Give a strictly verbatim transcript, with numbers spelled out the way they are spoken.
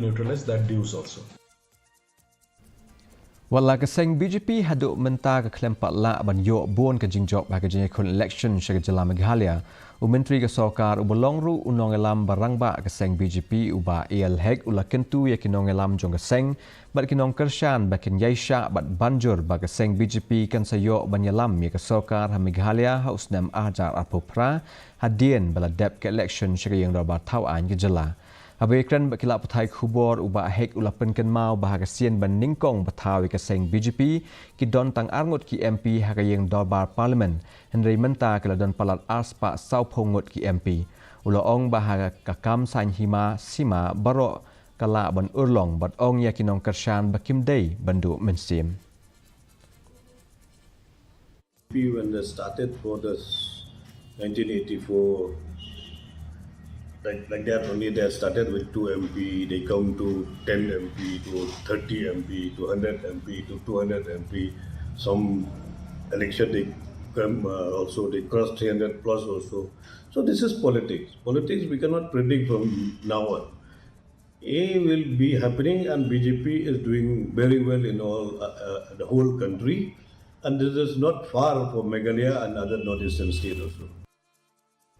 neutralize that dues also. Wat la ka seng B J P haduh mynta ka khlem pat lah ban ïoh bun ka jingjop ha ka jingïakhun election sha ka jylla Meghalaya, u Myntri ka Sorkar uba long ruh u nongïalam ba rangbah ka seng B J P u Bah A L Hek u la kyntu ïa ki nongïalam jong ka seng bad ki nongkyrshan ba kin ïaishah bad ban jur ba ka seng B J P kan sa ïoh ban ïalam ïa ka sorkar ha Meghalaya ha u snem ar hajar arphew phra hadien ba la dep ka election sha ka ïing dorbar thaw aiñ ka jylla. Haba ïakren bad ki lad pathai khubor u Bah Hek u la pynkynmaw ba ha ka sien ba nyngkong ba thaw ïa ka seng B J P ki don tang ar ngut ki M P ha ka ïing dorbar Parliament, hynrei mynta ki la don palat ar spah sawphew ngut ki M P. U la ong ba ha ka kam saiñ hima sima baroh ka lah ban urlong bad ong ïa ki nongkyrshan ba kim dei ban duh mynsiem. When they started for this nineteen eighty-four, like, like that only they started with two M P, they come to ten M P, to thirty M P, to hundred M P, to two hundred M P. Some election they come, uh, also they cross three hundred plus also. So this is politics. Politics we cannot predict from now on. A will be happening, and B J P is doing very well in all, uh, uh, the whole country, and this is not far for Meghalaya and other northeastern state also.